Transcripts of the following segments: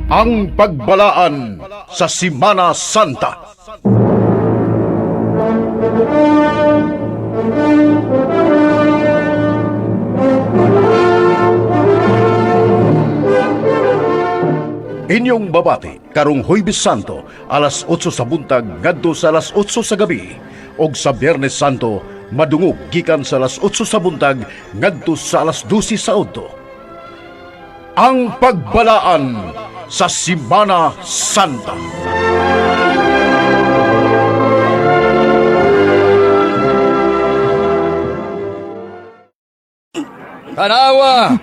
Ang Pagbalaan sa Simana Santa. Inyong babati karong Huwebes Santo alas 8 sa buntag ngadto sa alas 8 sa gabi ug sa Biyernes Santo madungog gikan sa alas 8 sa buntag ngadto sa alas 12 sa udto. Ang Pagbalaan sa Simana Santa. Tanawa!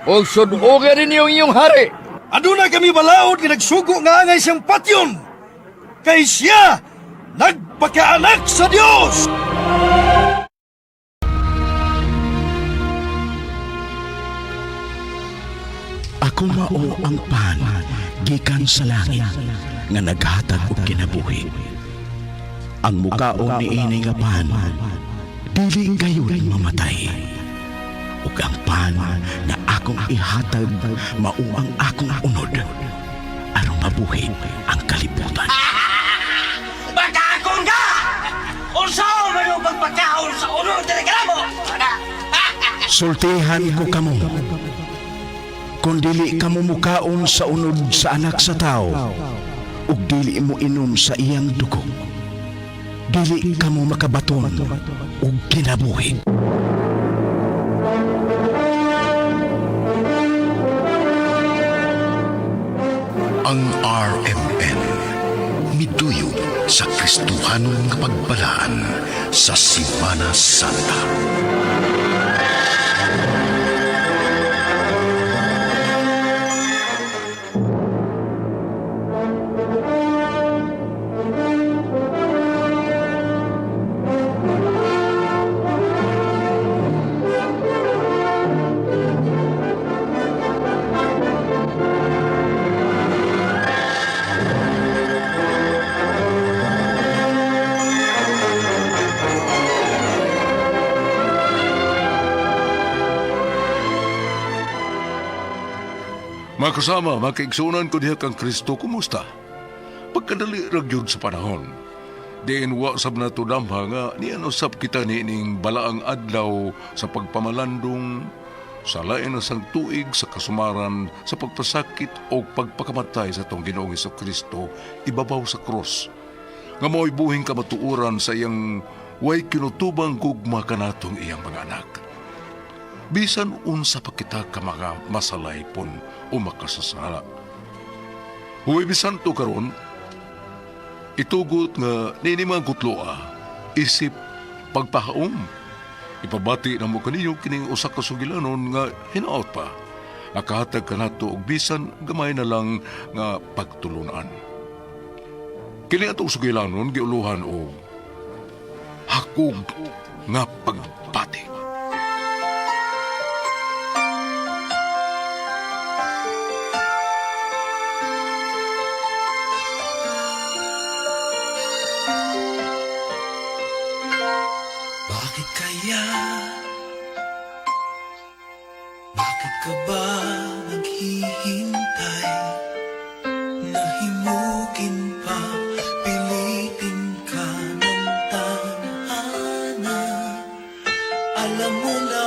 Og sudogan ninyo ang inyong hari! Aduna kami balaod nga nagsugo nga angay siyang patyon. Kay siya nagpakaanak sa Dios. Ako mao ang pan gikan sa langit nga naghatag og kinabuhi. Ang mukaon niini nga pan dili gayud mamatay. Ug ang pan nga akong ihatag mao ang akong unod aron mabuhi ang kalibutan. Pagkaakong ka! Unsaon man yung pagpagkaon sa unod diri kanamo? Sultihan ko kamo. Kung dili kamo mukaon sa unod sa anak sa tao, ug dili mo inom sa iyang dugo, dili kamo makabaton og kinabuhi. Ang RMN miduyog sa Kristohanon nga pagbalaan sa Simana Santa. Mga kasama, makaigsunan ko diha kang Kristo, kumusta? Pagkadali ra gyud sa panahon. Diin wa sab nato damha nga niyan usab kita niining balaang adlaw sa pagpamalandong sa lain na sang tuig sa kasumaran sa pagpasakit o pagpakamatay sa atong Ginoong Kristo ibabaw sa krus. Nga mao'y buhing kamatuoran sa iyang way kinutubang gugma kanatong iyang mga anak. Bisan unsa pa kita ka mga masalaypon o makasasala. Huwebes Santo karon, itugot nga nini mga kutloa, isip pagpahaom. Ipabati na mo kaninyo kining usa ka sugilanon nga hinaot pa. Nakahatag kanato og bisan gamay na lang nga pagtulunan. Kini atong sugilanon giuluhan og hakog nga pagbati. Bakit kaya? Bakit ka ba naghihintay? Nahimukin pa, pilitin ka ng tadhana. Alam mo na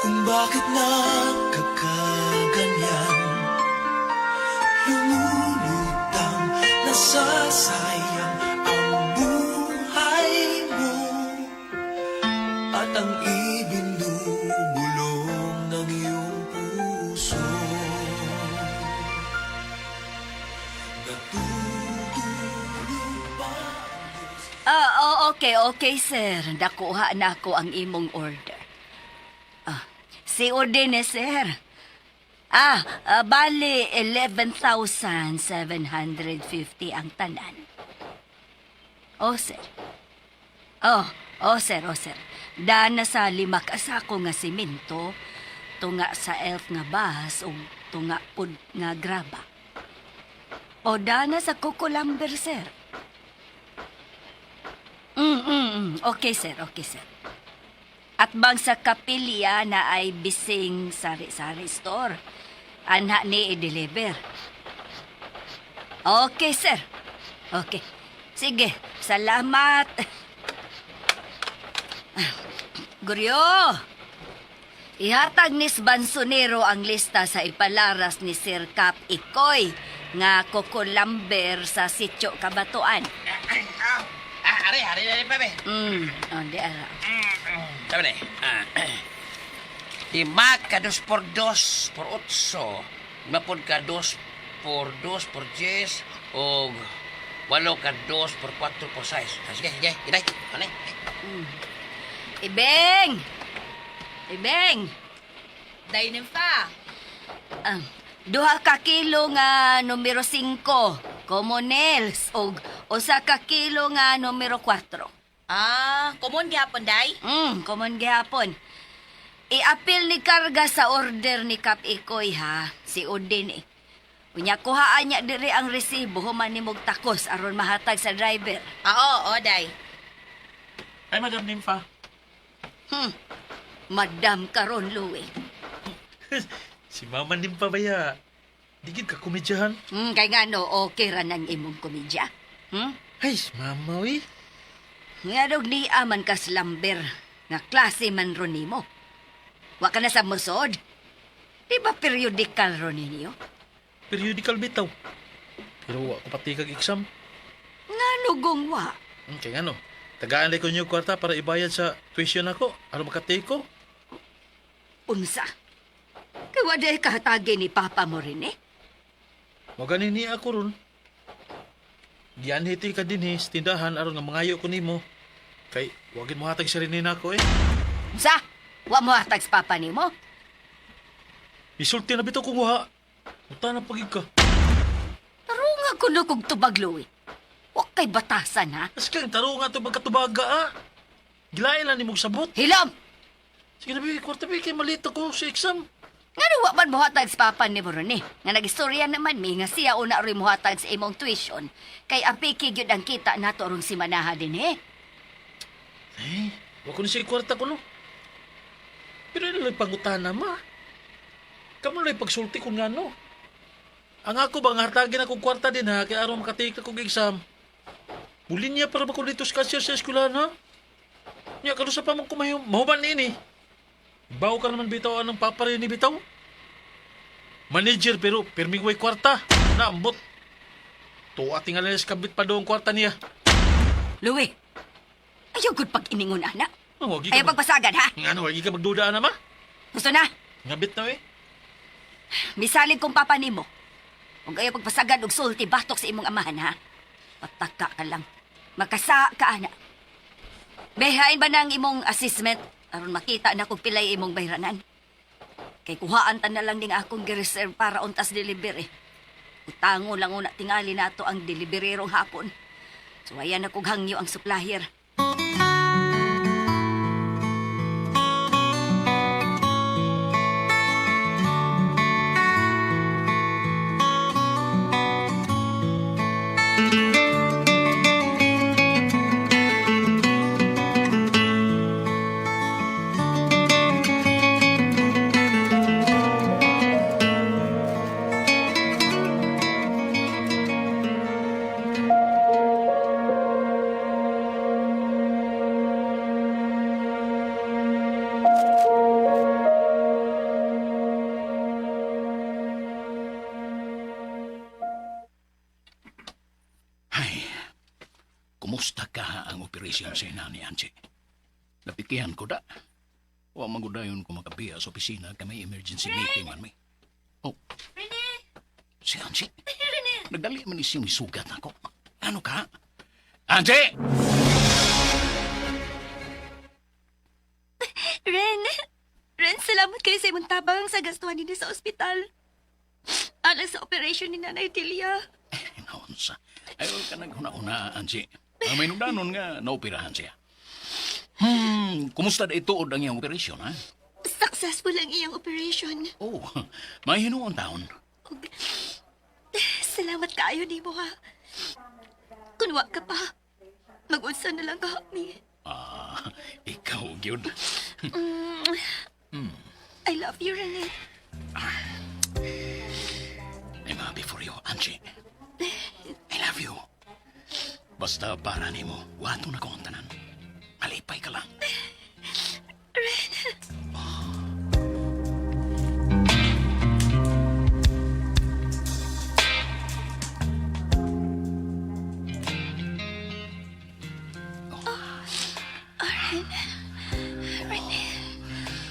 kung bakit nagkakaganyan. Lumulutang, nasasayang ang buhay mo at ang ibinubulong ng iyong puso. Natutulog ba ang Diyos? Ah, oh, okay, okay, sir. Nakuha na ako ang imong order. Ah, si Odine, sir. Bali, 11,750 ang tanan. Oh, sir. Oh, oh, sir, oh, sir. Dana sa lima ka sako nga simento, tunga sa elf nga bus, o tunga pud nga graba. O dana sa kukulamber, sir. Okay, sir. Okay, sir. At bang sa kapilya na ay bising sari-sari store. Anha ni i-deliver. Okay, sir. Okay. Sige, salamat. Guryo! Ihatag ni Bansonero ang lista sa ipalaras ni Sir Cap Ikoy nga kukulamber sa Sitio Kabatuan. Ah, ari, ari, ari, babe. Oh, di ara. Sabi na eh. Ah, Lima ka dos por dos por otso. Lima pod ka dos por dos por diez. O walo ka dos por cuatro por seis. Ah, sige, sige. Inay. Ano eh? Ibeng! Ibeng! Day pa. Ah, duha ka kilo nga numero 5, Comonels, og usa ka kilo nga numero 4. Ah, common gyapon day. Common gihapon. I-appeal ni karga sa order ni Kap Ikoy ha, si Odin eh. Unya kuhaan niya diri ang resibo human ni takos aron mahatag sa driver. Ah, oo, oo, day. Ay, Madam Nympha. Madam karon Louie. Si Mama Nympha ba ya? Digid ka komedyahan. Kay ngano okay ra nang imong komedya. Ay, si Mama, uy. Ngarog ni aman ka slumber nga klase man ron nimo. Wa ka na sa musod. Di ba periodical ron ninyo? Periodical bitaw. Pero wa ko pati kag exam. Ngano gong wa? Kaya nga no. Tagaan lang ko niyo kwarta para ibayad sa tuition ako. Aron makatake ko. Unsa? Kay wa day kahatagi ni papa mo rin eh. Mo gani ni ako ron. Gianhiti ka din eh, sa tindahan aron nga mangayo ko nimo. Kay wagin mo hatag sa rin nako eh. Unsa? Wa mo hatag sa papa nimo? Isulti na bitaw kung wa. Uta na pagig ka. Tarunga kuno kog tubag, Louie. Wa kay batasan ha. As kang taro nga to magkatubaga ah. Gilain lang ni mong sabot. Hilom! Sige na bi, kwarta bi, kay malito ko sa exam. Ngano wa man mohatag sa papa nimo ron eh. Nga nagistorya naman mi nga siya una rin mohatag sa imong tuition. Kay apiki gyud ang kita nato rong simanaha din eh. Eh, wa ko ni siya kwarta ko no. Pero ano lang pangutana ma? Kamu lang pagsulti kung ngano. Ang ako ba, nga hatagin akong kwarta din ha, kaya aron makatake akong exam. Muli niya para ba ko dito sa cashier sa eskwelahan ha? Nya, kanusa pa mong kumayo, mahuman ni ini. Bawo ka naman bitaw anong papa rin ni bitaw. Manager pero pirming way kwarta. Naambot. Tuwa tingalan sa kabit pa doon kwarta niya. Louie, ayaw gud pag iningon ana. Ang wagi Ayaw ka mag- pagpasagan ha. Nga ano, wagi ka magduda na ma. Gusto na? Ngabit na eh. Misalig kong papa nimo. Ug ayaw pagpasagan og sulti batok sa imong amahan ha. Pataka ka lang. Makasa ka ana. Behain ba nang imong assessment aron makita na kung pilay imong bayranan? Kay kuhaan ta na lang ning akong gireserve para untas delivery. Utango lang una tingali nato ang deliveryerong hapon. So ayan na kog hangyo ang supplier. Ay, kumusta ka ang operation sa ina ni Angie? Napikihan ko da. Wa magudayon ko makabiya sa opisina kay may emergency meeting man mi. Oh. Si Angie. Nagdali man ni siyang isugat ako. Ano ka? Angie! Ren! Ren, salamat kayo sa imong tabang sa gastuhan ninyo sa ospital. Alang sa operation ni Nanay Delia. Naunsa. Ayaw ka naghuna-una, Angie. Ang may nundanon nga, naoperahan siya. Kumusta da ituod ang iyang operasyon, ha? Successful ang iyang operation. Oh, may hinuon taon. Ug, salamat kaayo nimo ha. Kun wa ka pa, mag-unsa na lang kami. Ah, ikaw, gyud. I love you, Rene. I'm happy for you, Angie. I love you. Basta para nimo, wato na ko ang tanan. Malipay ka lang.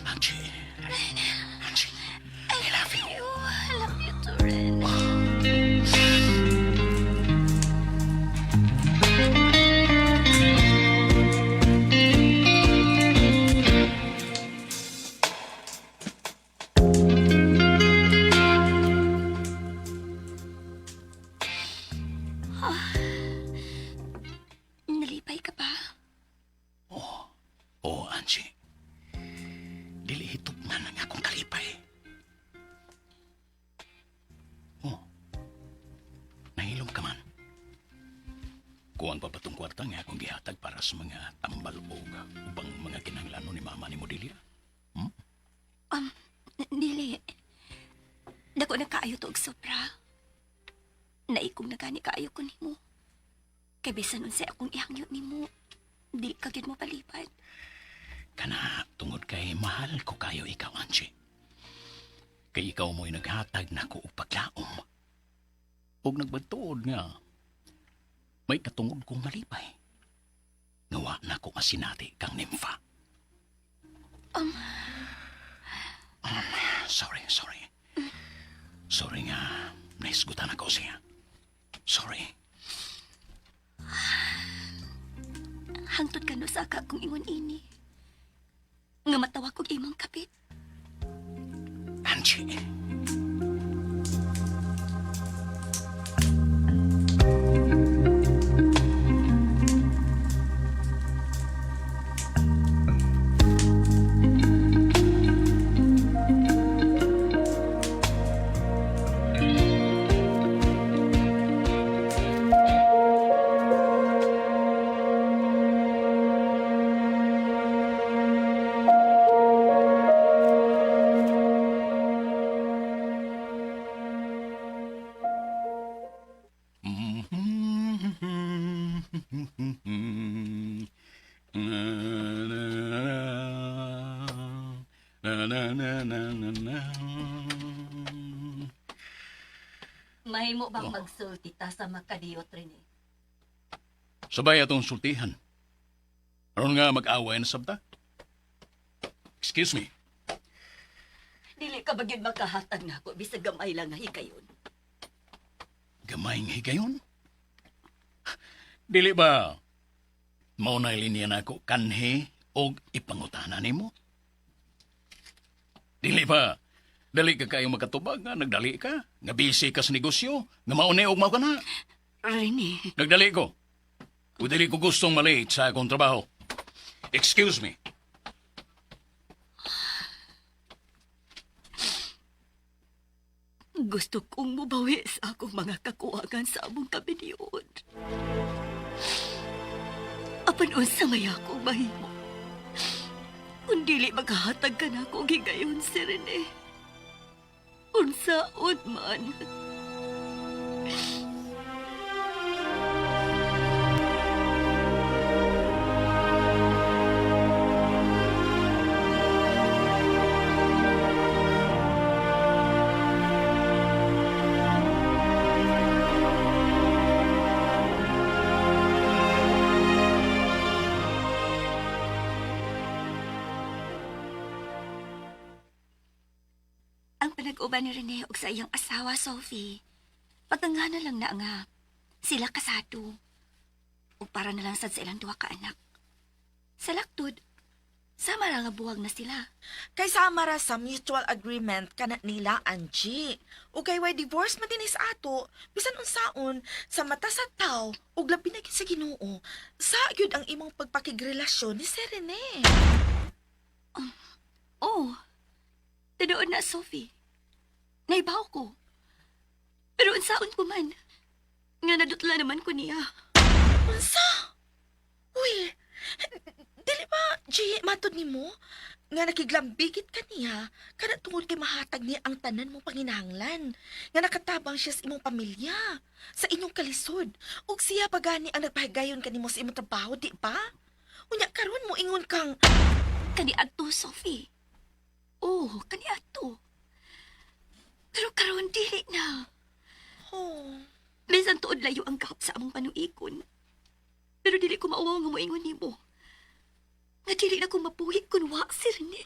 Angie. Angie. I love you. I love you too, Ren. Nalipay ka ba? Oh, Angie. Dili hitop na nang akong kalipay. Oh. Nahilom ka man. Kuwang pa batong kwarta nga akong gihatag para sa mga tambal o ubang mga kinahanglanon ni mama ni Modelia. Dili. Dako na kaayo to og sobra. Naikog na gani kaayo ko nimo. Kay bisan unsay akong ihangyo nimo, di ka gyud mo palipad. Kana tungod kay mahal ko kayo ikaw, Angie. Kay ikaw mo'y naghatag nako og paglaom. Og nagbatuod nga may katungod kong malipay. Ngawa na ko asinati kang nimfa. Sorry, sorry. Sorry nga, naisgutan ako siya. Sorry. Hangtod ka no sa kung ingon ini. Nga matawa kog imong kapit. Angie. Na na na na na na. Mahimo bang magsulti ta sa makadiyot, Rene? Sabay atong sultihan. Aron nga mag-away na sabta. Excuse me. Dili ka ba gyud makahatag nako bisag gamay lang nga hikayon. Gamay nga higayon? Dili ba? Mao na linya nako kanhi og ipangutana nimo? Dili ba? Dali ka kayo makatubag nga nagdali ka, nga busy ka sa negosyo, nga mao ni og mao ka na. Rene, Nagdali ko. O dili ko gustong malate sa akong trabaho. Excuse me. gusto kong mubawi sa akong mga kakuwagan sa among kabiniod. Apan unsa may akong mahimo? Kung dili maghahatag ka na akong higayon si Rene. Unsaon man. Ang panag-uban ni Rene ug sa iyang asawa, Sophie. Pagkangano lang na nga, sila kasado. Ug para na lang sad sa ilang duha ka anak. Sa laktod, sama ra nga buwag na sila. Kay sama ra sa mutual agreement kana nila Angie. Ug kay way divorce man dinhi sa ato, bisan unsaon sa mata sa tawo ug labi na gyud sa Ginoo. Sa gyud ang imong pagpakigrelasyon ni Sir Rene. Oh, tinuod na, Sophie. Naibaw ko. Pero unsaon ko man, nga nadutla naman ko niya. Unsa? Uy, Dili ba, G, matod nimo nga nakiglambigit ka niya kana tungod kay mahatag niya ang tanan mong panginahanglan nga nakatabang siya sa imong pamilya, sa inyong kalisod, ug siya pa gani ang nagpahigayon kanimo sa imong trabaho, di ba? Unya karon mo ingon kang Kaniadto, Sophie. Oh, kaniadto. Pero karon dili na. Oh. Minsan tuod layo ang gap sa among panuikon. Pero dili ko mauwaw nga moingon nimo. Nga dili na ko mabuhi kun wa si Rene.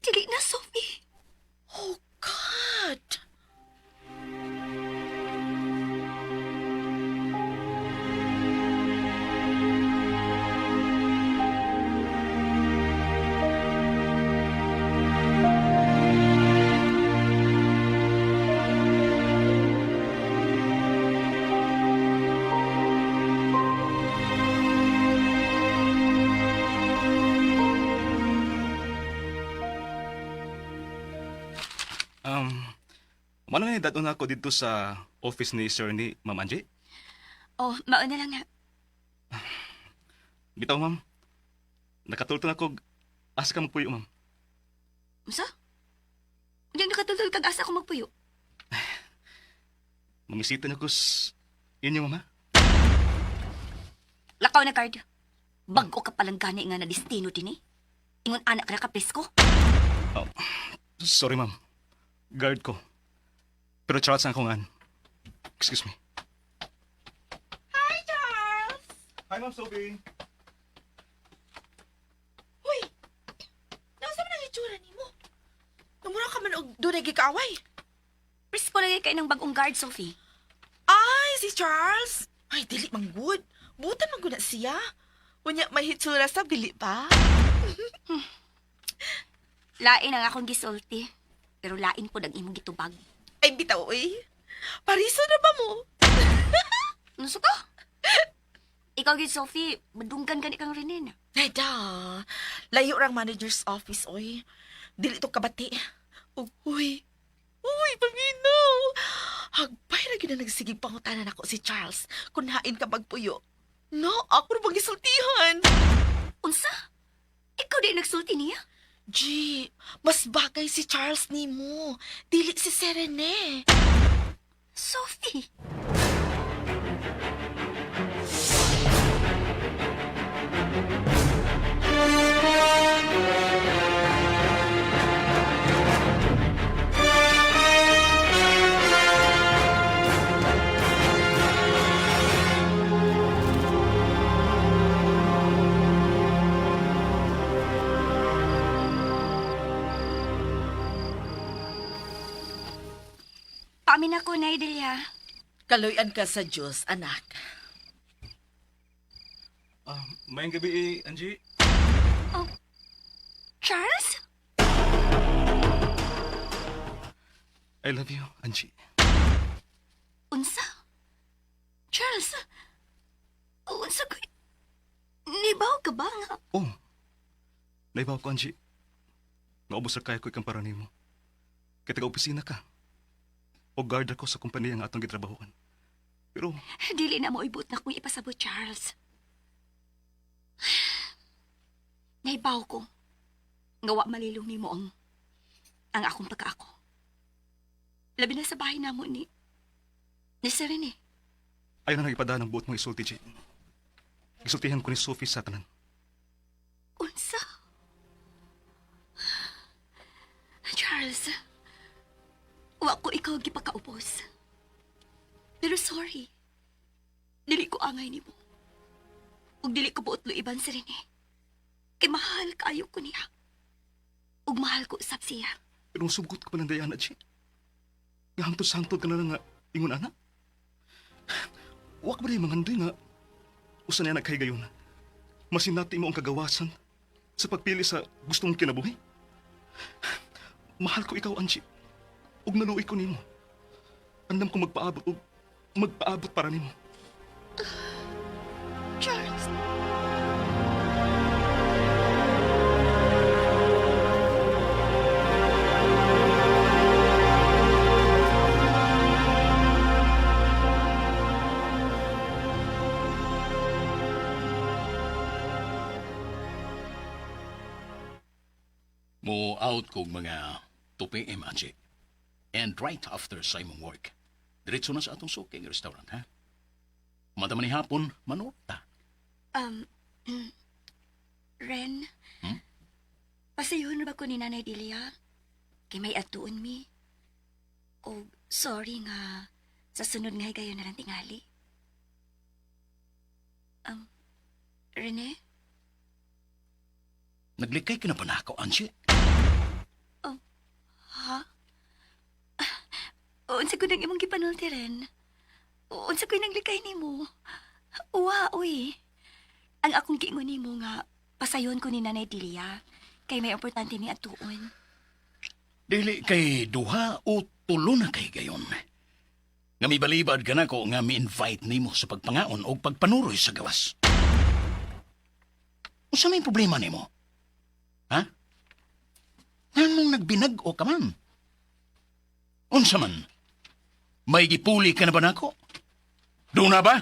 Dili na, Sophie. Oh God. Um, Mano ni dadon ako dito sa office ni Sir ni Ma'am Angie? Oh, mauna lang na. Bitaw, ma'am. Nakatulto na ako. Asa ka magpuyo, ma'am. Unsa? Unyang nakatultol kag asa ko magpuyo. Mamisita niyo ko inyo, ma'am. Ha? Lakaw na, card. Bag-o ka palang gani nga na destino din eh. Ingon anak ka na kapresko. Oh, sorry, ma'am. Guard ko. Pero charot sa akong an. Excuse me. Hi, Charles. Hi, Ma'am Sophie. Uy. Nausa man ang itsura nimo? Namura ka man og dunay gikaaway. Presko lagi kay ng bagong guard, Sophie. Ay, si Charles. Ay, dili man good. Butan man gud na siya. Unya may hitsura sa dili pa. Lain ang akong gisulti. Pero lain po ang imong gitubag. Ay, bitaw, oy. Pariso na ba mo? Ano ka? Ikaw gid Sophie, madunggan gani kang Rene. Ay, da. Layo rang manager's office, oy. Dili to kabati. Ug, uy. Uy, paminaw. Hagbay ra gyud na nagsigig pangutanan ako si Charles kung hain ka magpuyo. No, ako ra bang gisultihan? Unsa? Ikaw di nagsulti niya? G, mas bagay si Charles nimo. Dili si Serene. Sophie! Paamin ako, Nay Delia. Kaloy-an ka sa Diyos, anak. Ah, mayang gabi, eh, Angie. Oh, Charles? I love you, Angie. Unsa? Charles? Unsa ko? Nibaw ka ba nga? Oh. Naibaw ko, Angie. Naubos ra kaya ko ikang para nimo. Kay taga-opisina ka. O guard ako sa kompanya nga atong gitrabahoan. Pero Dili na mo ibut na kong ipasabot, Charles. Naibaw ko. Nga wa malilong nimo ang akong pagkaako. Labi na sa bahay namo ni Sir Rene. ayaw na nang ipadaan ang buot mong isulti, G. Isultihan ko ni Sophie sa tanan. Unsa? Charles, wa ko ikaw gipakaubos. Pero sorry. Dili ko angay nimo. Ug dili ko buot luiban si Rene. Kay mahal kaayo ko niya. Ug mahal ko usab siya. Pero sugot ko pa ng Diana, G. Nga hangtod-sangtod ka na lang nga ingon ana. Wa ka ba rin mangandoy nga usa niya nagkahigayon. Masinati mo ang kagawasan sa pagpili sa gusto mong kinabuhi. Mahal ko ikaw, Angie. Ug naluoy ko nimo. Andam ko magpaabot ug magpaabot para nimo. Charles. Mo out kog mga 2 p.m., Angie. And right after sa imong work, diretso na sa atong suking restaurant, ha? Mata man ni hapon, manorta. Ren, Hmm? pasayon ba ko ni Nanay Delia? Kay may atuon mi. O sorry nga, sa sunod nga higayon na lang tingali. Rene? Naglikay ka na ba na ako, Angie? Ha? Unsa ko nang imong gipanulti, Ren? Unsa ko nang likay nimo? Uwa, uy. Ang akong giingon nimo nga pasayon ko ni Nanay Delia kay may importante mi atuon. Dili kay duha o tulo na kay gayon. Nga mibalibad ka na ko nga mi-invite nimo sa pagpangaon o pagpanuroy sa gawas. Unsa may problema nimo? Ha? Nganong nagbinag-o ka man? Unsa man? May gipuli ka na ba nako? Doon na ba?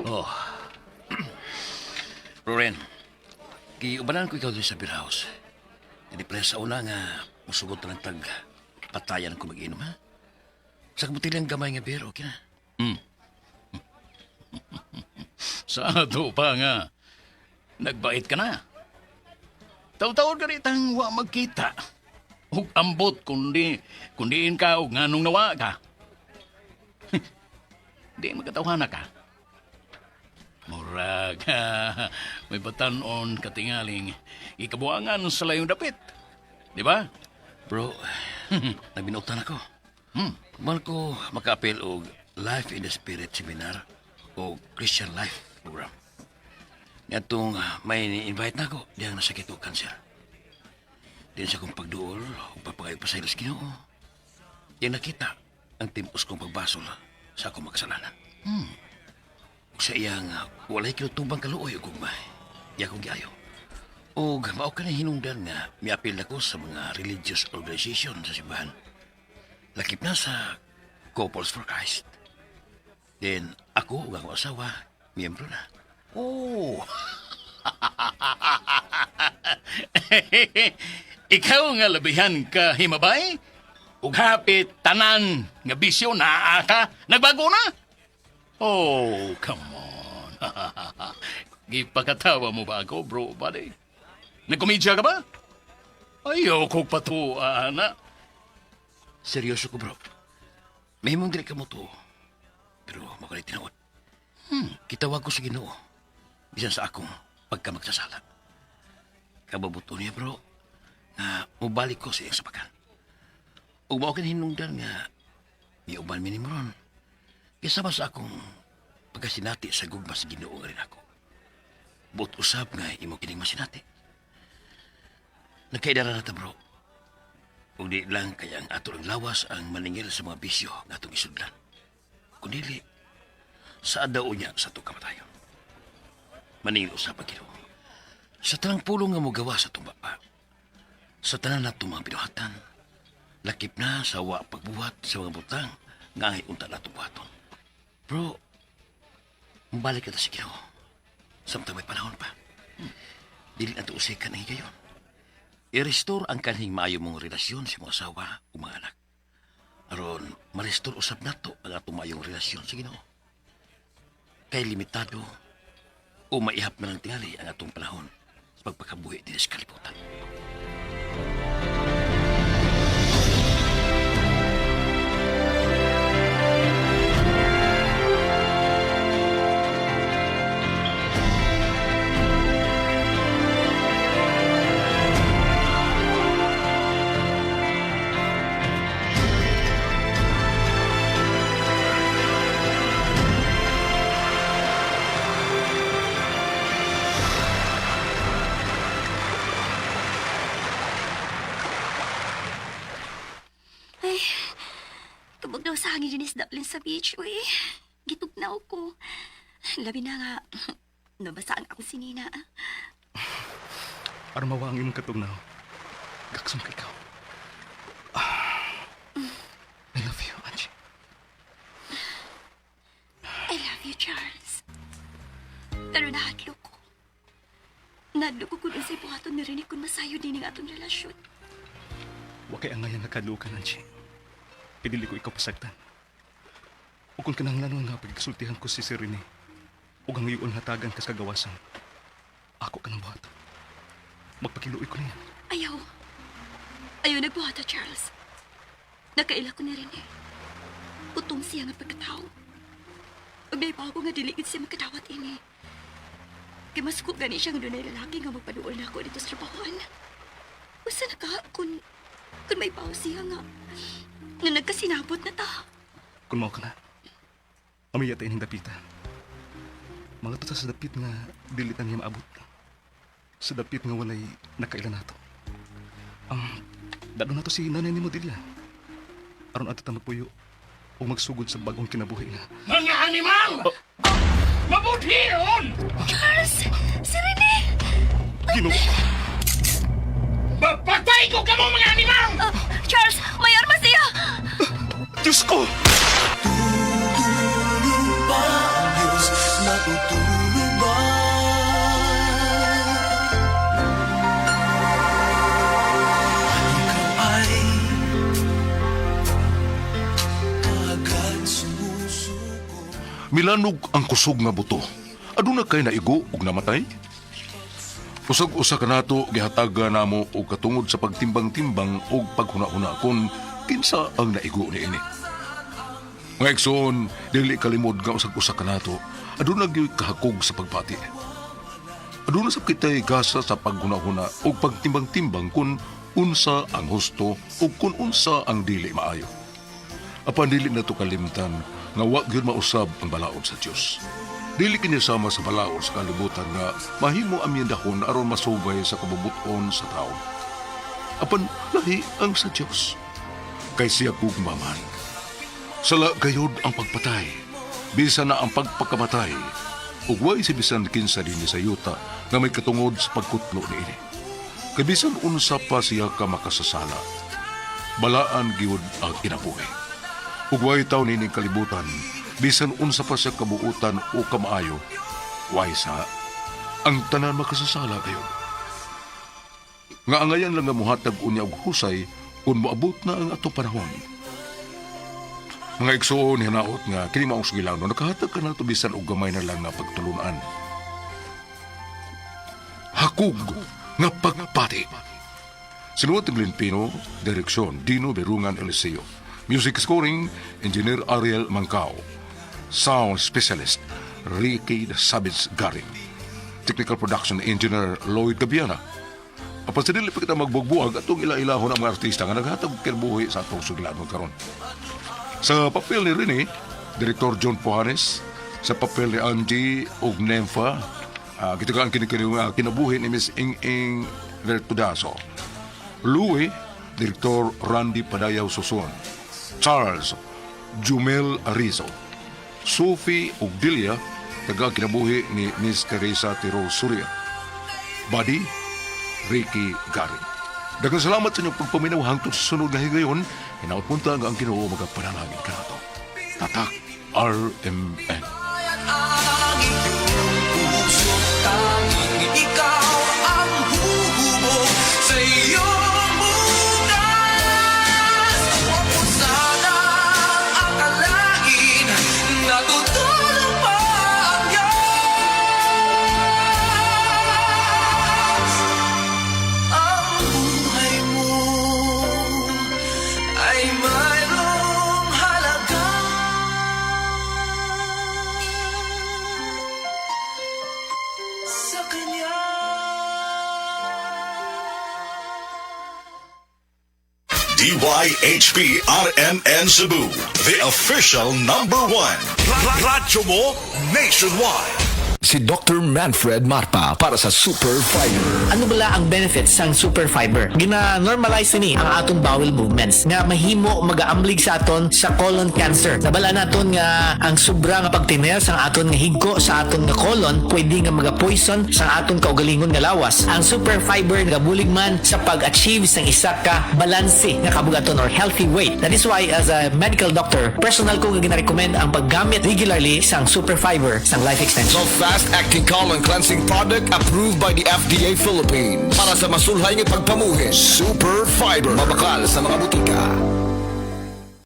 Oh. Roren, giubanan ko ikaw din sa beer house. Hindi pala sa una nga musugot na ng tag patayan ko mag-inom, ha? Sa kabutilang gamay nga beer, okay na. Sa ato pa nga. Nagbait ka na. Taw-taon ka ritang wa magkita. Ug ambot kundi kundiin ka og nganong nawa ka. Di magkatawhana ka. Murag, may batanon katingaling ikabuangan sa layong dapit. Di ba? Bro, nagbinuotan ako. Kumal ko maka-appeal og Life in the Spirit Seminar o Christian Life Program. Ngatong may ni-invite na ako, diyang nasakit og cancer. Diyan sa akong pagduol o pagpagayo pa sa Ginoo. Diyang nakita ang timpos kong pagbasol sa akong makasalanan. Ug sa iyang walay kinutubang kaluoy ug gugma, iya akong giayo. Og mao ka na hinungdan nga miapil ako sa mga religious organization sa simbahan. Lakip na sa Couples for Christ. Then ako ug akong asawa, miyembro na. Oh. Ikaw nga labihan ka himabay? Ug hapit tanan nga bisyo naa ka, nagbago na? Oh, come on. Gipakatawa mo ba ako, bro, buddy? Nagkomedya ka ba? Ayoko patuwa, ana. Seryoso ko, bro. Mahimong dili ka mo to. Pero makulay tinuod. Kitawag ko sa Ginoo. Bisan sa akong pagkamagsasala. Kababuto niya, bro, nga mubalik ko sa iyang sapakan. Ug mao kini hinungdan nga miuban mi nimo ron. Kaysa ba sa akong pagkasinati sa gugma sa Ginoo nga rin ako. Buot usab nga imo kining masinati. Nagkaidara na ta, bro. Ug di lang kaya ang ato lang lawas ang maningil sa mga bisyo nga atong isudlan. Kundili, sa daw niya sa atong kamatayon. Maningil usab ang Ginoo. Sa tanang pulong nga mogawa sa atong baba, sa tanan natong mga binuhatan, lakip na sa wa pagbuhat sa mga butang nga angay unta natong buhaton. Bro, mabalik ka ta sa Ginoo. Samtang may panahon pa. Dili na to usikan ang higayon. I-restore ang kanhing maayo mong relasyon sa imong asawa ug mga anak. Aron, ma-restore usab nato ang atong maayong relasyon sa Ginoo. Kay limitado o maihap na lang tingali ang atong panahon sa pagpakabuhi dinhi sa kalibutan. Charles daplin sa beach, uy. Gitugnaw ko. Labi na nga, nabasa ang ako si Nina. Aron mawa ang imong katugnaw. Gaksom ka ikaw. Ah, I love you, Angie. I love you, Charles. Pero nahadlok ko. Nahadlok ko kung unsay buhaton ni Rene kung masayod din ang atong relasyon. Wa kay angay nga kadlukan, Angie. Pidili ko ikaw pasagtan. O kung kinahanglan nga pagkasultihan ko si Sir Rene, ug ang iyon hatagan kas kagawasan, ako ka ng buhat. Magpakiluoy ko niya. Ayaw. Ayaw nagbuhata, Charles. Nakaila ko ni Rene. Utong siya nga pagkatao. Ug naibaw ko nga dili gid siya makadawat ini. Kay mas ko gani siya nga dunay lalaki nga magpaduol na ako dito sa trabahoan. Usa na ka kung may baw siya nga nga nagkasinabot na ta. Kung mao ka na, amiya ta ining dapita. Mga ta sa dapit nga dili ta niya maabot. Sa dapit nga walay nakaila nato. Dado nato si nanay nimo Delia. Aron ato ta magpuyo o magsugod sa bagong kinabuhi nga. Mga animal! Mabuthion! Charles! Si Rene! Ginoo! Patay ko kamo mga animal! Ah, Charles! May arma siya! Diyos ko! Tulog ba ang Diyos? Natutulog ba? Ikaw ay agad sumusuko. Milanog ang kusog nga buto. Aduna kay naigo ug namatay? Usag-usa kanato gihatagan namo og katungod sa pagtimbang-timbang ug paghuna-huna kon kinsa ang naigo niini. Mga igsoon, dili kalimod nga usag-usa kanato aduna gyud kahakog sa pagbati. Aduna sab kitay gasa sa paghuna-huna ug pagtimbang-timbang kun unsa ang husto ug kun unsa ang dili maayo. Apan dili nato kalimtan nga wa gyud mausab ang balaod sa Dios. Dili kini sama sa balaod sa kalibutan nga mahimo amyendahon aron masubay sa kabubuton sa tawo. Apan lahi ang sa Dios. Kay siya gugma man. Sala gayud ang pagpatay, bisan na ang pagpakamatay. Ug way si bisan kinsa dinhi sa yuta nga may katungod sa pagkutlo niini. Kay bisan unsa pa siya ka makasasala, balaan gyud ang kinabuhi. Ug way taw nining kalibutan, bisan unsa pa siya kabuutan o kamaayo, way sa ang tanan makasasala gayud. Nga angayan lang nga muhatag unya og husay kung moabot na ang atong panahon. Mga igsoon, hinaot nga kini maong sugilano, nakahatag ka nato bisan og gamay na lang nga pagtulunan. Hakog nga pagpati. Sinuwat ni Glenn Pino, Direksyon Dino Berungan Eliseo. Music scoring, Engineer Ariel Mancao. Sound Specialist, Ricky Savage Garin. Technical Production Engineer Lloyd Gabiana. Apan sa dili pa kita magbugbuag atong ila-ilahon ang mga artista nga naghatag og kinabuhi sa atong sugilanon karon. Sa papel ni Rene, Direktor John Pojanes, sa papel ni Angie ug Nemfa, kita ang kinabuhi ni Miss Ing-Ing Vertudazo. Louie, Direktor Randy Padayaw Susun. Charles, Jumel Arizo. Sophie ug Delia, taga kinabuhi ni Miss Teresa Tiro Surya. Buddy, Ricky Garin. Daghang salamat sa inyong pagpaminaw hangtod sa sunod nga higayon. Hinaot punta nga ang Ginoo magapanalangin kanato. Tatak RMN. Ang iyong puso, tanging ikaw ang huhubog sa iyong bukas. Huwag mo sanang akalain, natutulog pa ang Diyos. Ang buhay mo ay mayroong halaga sa Kanya. DYHP RMN Cebu, the official number one. Radyo mo nationwide. Si Dr. Manfred Marpa para sa Super Fiber. Ano bala ang benefits sang super fiber? Gina-normalize ni ang aton bowel movements nga mahimo magaamblig sa aton sa colon cancer. Nabala naton nga ang sobra nga pagtiner sang aton nga higko sa aton nga colon pwede nga maga-poison sa aton kaugalingon nga lawas. Ang super fiber nagabulig man sa pag-achieve sang isa ka balanse nga kabugaton or healthy weight. That is why, as a medical doctor, personal ko nga gina-recommend ang paggamit regularly sang super fiber sang Life Extension. The fast-acting colon cleansing product approved by the FDA Philippines. Para sa masulhay nga pagpamuhi, Super Fiber. Mabakal sa mga butika.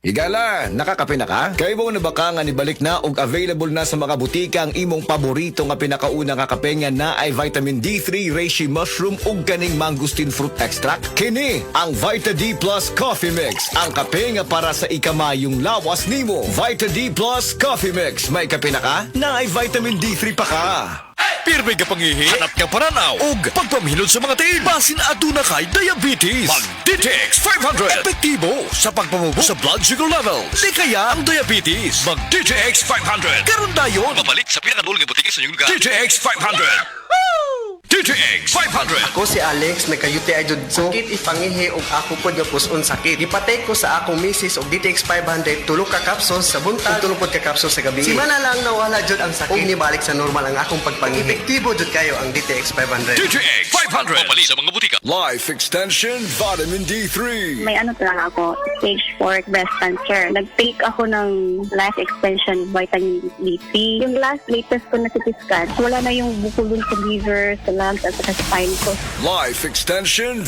Higala, nakakape na ka? Kay na ba ka nga nibalik na og available na sa mga butika ang imong paborito nga pinakauna nga kape nga na ay vitamin D3 reishi mushroom ug kaning mangosteen fruit extract? Kini ang Vita D Plus Coffee Mix, ang kape nga para sa ikamayong lawas nimo. Vita D Plus Coffee Mix, may kape na ka? Na ay vitamin D3 pa ka. Pirmi ka pangihi, hanap ka pananaw, ug pagpamhinod sa mga tiil. Basin aduna kay diabetes. Mag DTX 500. Epektibo sa pagpamubo sa blood sugar levels. Di kaya ang diabetes. Mag DTX 500. Karon dayon. Mabalik sa pinakaduol nga butika sa inyong lugar. DTX 500. DTX 500. Ako si Alex, nagka-UTI jud ko. Sakit ipangihi og ako pod nga puson sakit. Gipatake ko sa akong misis og DTX 500, tulo ka capsules sa buntag, ug tulo pod ka capsules sa gabi. Simana lang nawala jud ang sakit ug nibalik sa normal ang akong pagpangihi. Epektibo jud kayo ang DTX 500. DTX 500. Mabalik sa mga butika. Life Extension Vitamin D3. May ano lang ako, stage 4 breast cancer. Nag-take ako ng Life Extension vitamin D3. Yung last latest ko na CT scan, wala na yung bukol dun sa liver, sa lungs, at saka spine ko. Life Extension